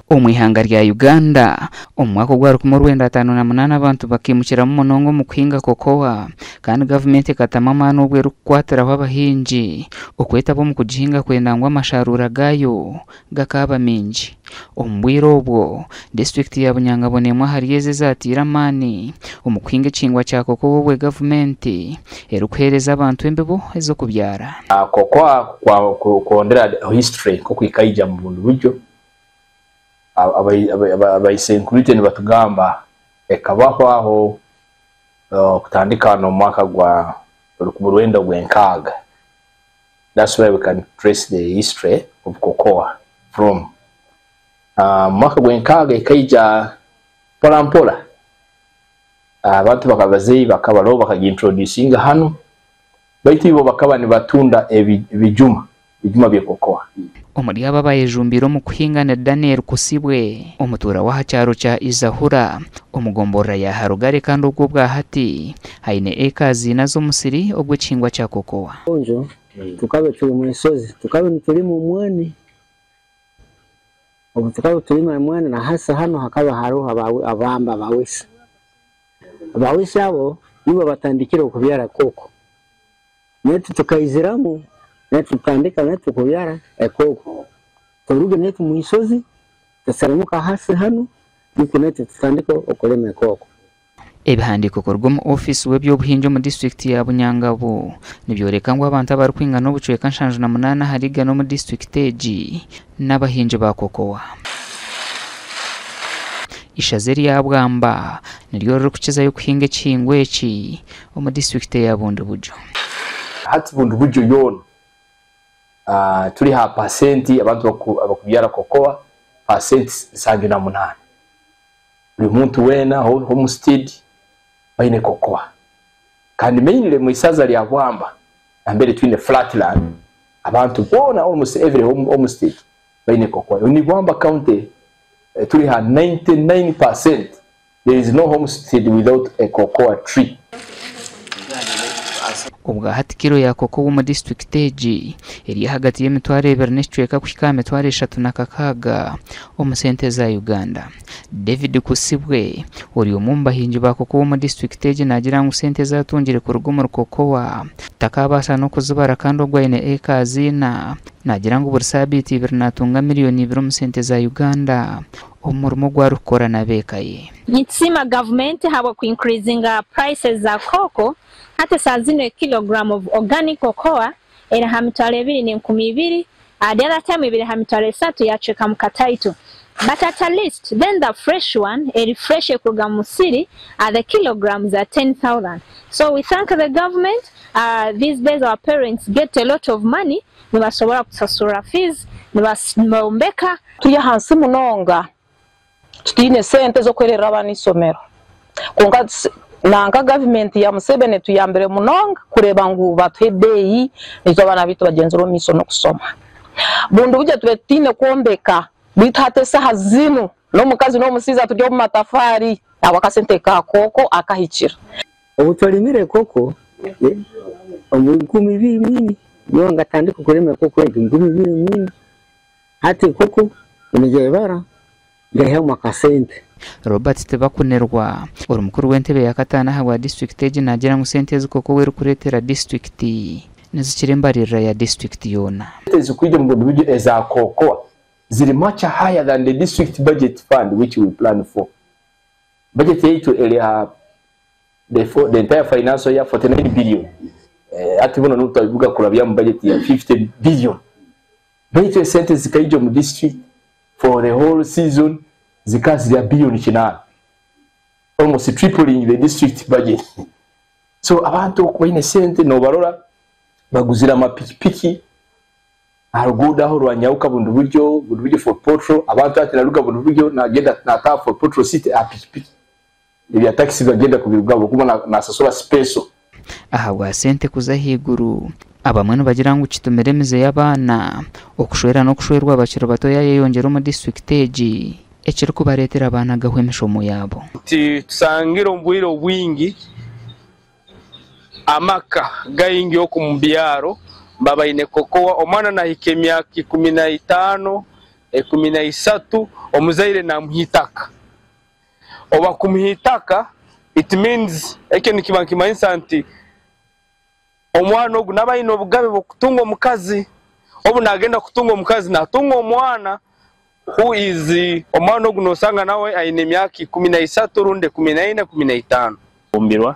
Omu ihanga rya Uganda, omu mwaka ogwa 1958 abantu bakaimukiramu munonga omu kuhinga kokowa kandi gavumenti ekatamu amaani obwo erikukwatiraho abahingi okwetaba omu kugihinga kwenda ngu amasharuura gaayo gakaaba maingi. Omu bwire obwo, disiturikiti ya Bunyangabo n'emwe ahari ezo ezaataire amaani omu kuhinga ekihingwa kya kokowa obwo gavumenti erikuheereza abantu embibo ez'okubyara. Kokowa kuhondera history nk'oku ekaija omu bundi buryo, Abaisenkuruitwe nibatugamba ekabaho aho kutandika n'omwaka gwa rukumi rwenda ogw'enkaaga. That's where we can trace the history of cocoa from. Mu mwaka gw'enkaaga ekaija mpora mpora. Abantu abazeeyi bakaba bakagiintroducinga hanu baitu ibo bakaba nibatunda ebijuma, ebijuma bya cocoa. Omuri abo abayejumbiire omu kuhinga ni Daniel Kusibwe, omutuura w'aha kyaro kya Izahura omu gomborora ya Harugare kandi ogwo obwa hati aine eka ina z'omusiri ogw'ekihingwa kya kokowa. Onjo tukabe turi mu nsozi, tukabe nitulima omwani. Obu tukaba tulima omwani, na hasi hanu hakaba hariho abamba abawesi. Abawesi abo nibo batandikire okubyara koko, netwe tukaiziramu, netwe tutandika netwe kubyara ekoko. Turuge netwe mu nsozi, tusirimuka hasi hanu, nikwo netwe tutandika okulima ekoko. Ebihandiiko kuruga omu ofiisi w'ebyobuhingi omu disiturikiti ya Bunyangabo nibyoreka ngu abantu abarikwingana obucweka 78 ahari 100 omu disiturikiti egi n'abahingi ba kokowa. Ishaza erya Bwamba niryo ririkukizayo kuhinga ekihingwa eki omu disiturikiti eya Bundibugyo. Hati Bundibugyo yoona turi ha pasenti abantu abakubyara cocoa 78%. Buri muntu weena homestead baine cocoa. Kandi mainly mu isaza rya Bwamba nambere twine flatland, abantu boona, almost every homestead baine cocoa. Ni Bwamba County turi ha 99%, there is no homestead without a cocoa tree. Obwa hati kiro ya kokowa omu disiturikiti egi eri ahagati y'emitwaro 2.25 kuhika aha 360,000 omu sente za Uganda. David Kusibwe, ori omwe omu bahingi ba kokowa omu disiturikiti egi, naagira ngu sente ezi atungire kuruga omuri kokowa takabaasa n'okuzibara kandi ogwo aine eka 4. Naagira ngu buri saabiiti 2 naatunga miliyoni 2 omu sente za Uganda omu murimo ogu arikukora n'ab'eka ye. Nitusiima gavumenti ahabw'okuincreasinga prices za cocoa. Hati saa zino a kilogram of organic cocoa eri aha 2,200. The other time ebiri aha 30,000, yacwekamu kataito. But at least then the fresh one, eri fresh ekuruga mu musiri, the kilograms are 10,000. So we thank the government. These days our parents get a lot of money, nibasobora kusasura fees, nibombeka. Turi ahansi munonga, tutiine sente z'okwerera abaana isomero, kwonka nanka gavumenti ya Museveni etuyambire munonga kureeba ngu batuha ebeeyi, nitwe abaana baitu bagyenzire omu maisho n'okusoma. Bundi buryo tube tutiine kwombeka, beitu hati esaaha zinu n'omukazi n'omushaija turi omu matafaari ahabw'akasente ka kooko akahikire. Obu twalimire koko omu 2004, niho ngatandika okulima koko egi 2004. Hati koko nigyebara, ngaihamu akasente. Robert Tibakunirwa, ori mukuru w'entebe ya kataano ahabwa disiturikiti egi, naagira ngu sente ezi kokowa erikureetera disiturikiti nizikira embaririra ya disiturikiti yoona. Ezikwija omu bundi buryo eza cocoa ziri much higher than the district budget fund which we plan for. Budget yaitu eri aha the entire financial year 49 billion. Hati buno n'obu twabivuga kurabya mu budget ya 50 billion. Baitu esente zikaija omu district for the whole season zikaba ziri 8 billion. Almost tripling the district budget. So abantu oku baine sente nobarora baguzire amapikipiki aha ruguudo aho rwa Nyauka Bundi buryo Fort Portal. Abantu ati naruga Bundi buryo nagenda nataha Fort Portal City aha pikipiki. Ebya taxi bagenda kubirugabo kuba nasasura special. Ahabwa sente kuza ahaiguru, abamwe nibagira ngu kitumire emize y'abaana okushwera n'okushwerwa bakiri bato yayeyongyera omu disiturikiti egi, ekirikubareetera abaana gahwa emishomo yaabo. Tusangire omu bwire obwingi amaka gaingi oku mu byaro babaine kokowa. Omwana nahika emyaka 15. 13, omuzaire namuha itaka. Oba kumuha itaka, it means ekyo nikiba nikimanyisa nti omwana ogu naba aine obugabe bw'okutunga omukazi. Obu nagenda kutunga omukazi, natunga omwana who is omwana ogu nosanga nawe aine emyaka 13 rundi 14, 15. Fumbirwa.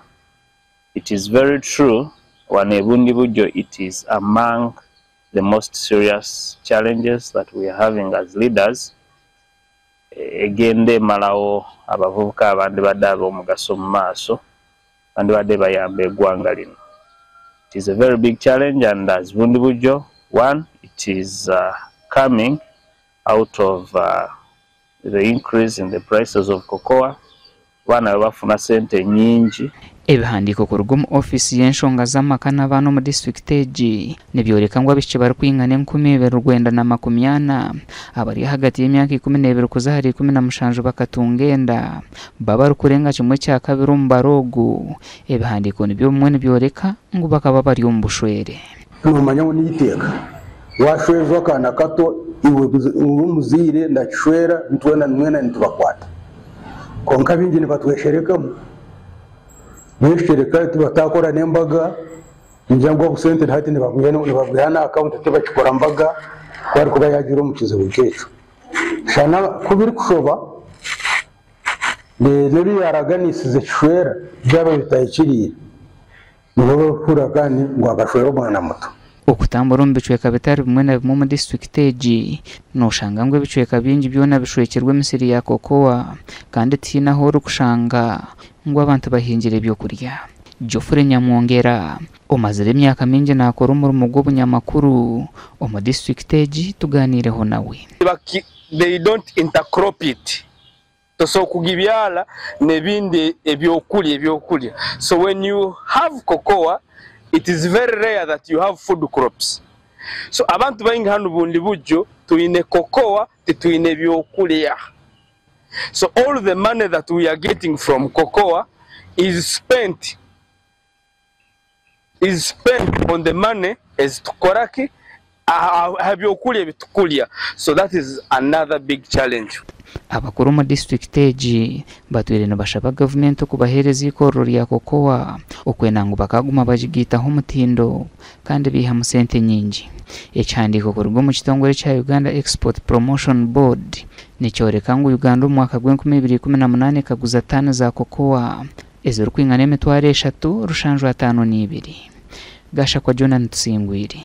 It is very true, wano e Bundibugyo it is among the most serious challenges that we are having as leaders, egenda emalawo abavubuka abandibadde ab'omugaso mu maaso, bandibadde bayamba eggwanga lino. It is a very big challenge, and as Bundibugyo, one, it is coming out of the increase in the prices of cocoa. Abaana bwe bafuna sente nyingi. Ebihandiiko kuruga omu ofiisi y'enshonga z'amaka n'abaana omu disiturikiti egi nibyoreka ngu abaishiki barikwingana 2940 abari ahagati y'emyaka 12 kuza ahari 17 bakatunga enda, baba barikurenga kimwe kya kabiri omubaro ogu. Ebihandiiko nibyo bimwe nibyoreka ngu bakaba bari omu bushwere. Noomanya ngu n'eiteeka waashweza akaana kato, iwe omuzaire ndakishwera, twena mwena nitubakwata. Kwonka baingi nibatwesherekamu, beeshereka tibatakora n'embaga, ningira ngu obusente hati nibabwiha na akawunti tibakikora mbaga ku arikuba yaagira omu kizibu nk'ekyo. Shana ku birikushoba reero ebi yaaraganisize kishwera byaba bitahikiriire, nibo barikuhurira kandi ngu akashwera omwana muto. Okutambura omu bicweka bitari bimwe na bimwe omu disiturikiti egi, nooshanga ngu ebicweka bingi byona bishwekirwe emisiri ya kokoa kandi tihaine ahu orikushanga ngu abantu bahingire ebyokurya. Geoffrey Nyamwongera omazire emyaka mingi naakora omurimo gw'obunyamakuru omu disiturikiti egi, tugaaniireho nawe. They don't intercrop it. Tosobola kugibyara n'ebindi ebyokurya ebyokurya. So when you have cocoa, it is very rare that you have food crops. So abantu baingi hanu Bundibugyo twine cocoa, titwine ebyokurya. So all the money that we are getting from cocoa is spent on the money ezitukoraki aha byokurya ebitukurya. So that is another big challenge. Abakuru omu disiturikiti egi batwire nibashaba gavumenti okubaheereza eikorero rya kokoa okwenda ngu bakaguma bagigaitaho omutindo kandi biihamu sente nyingi. Ekihandiiko kuruga omu kitongore kya Uganda Export Promotion Board nikyoreka ngu Uganda omu mwaka gw'e2018 ekaguza taani za kokoa ezirikwingana 3752. Gashakwa Jonah Tusingwire.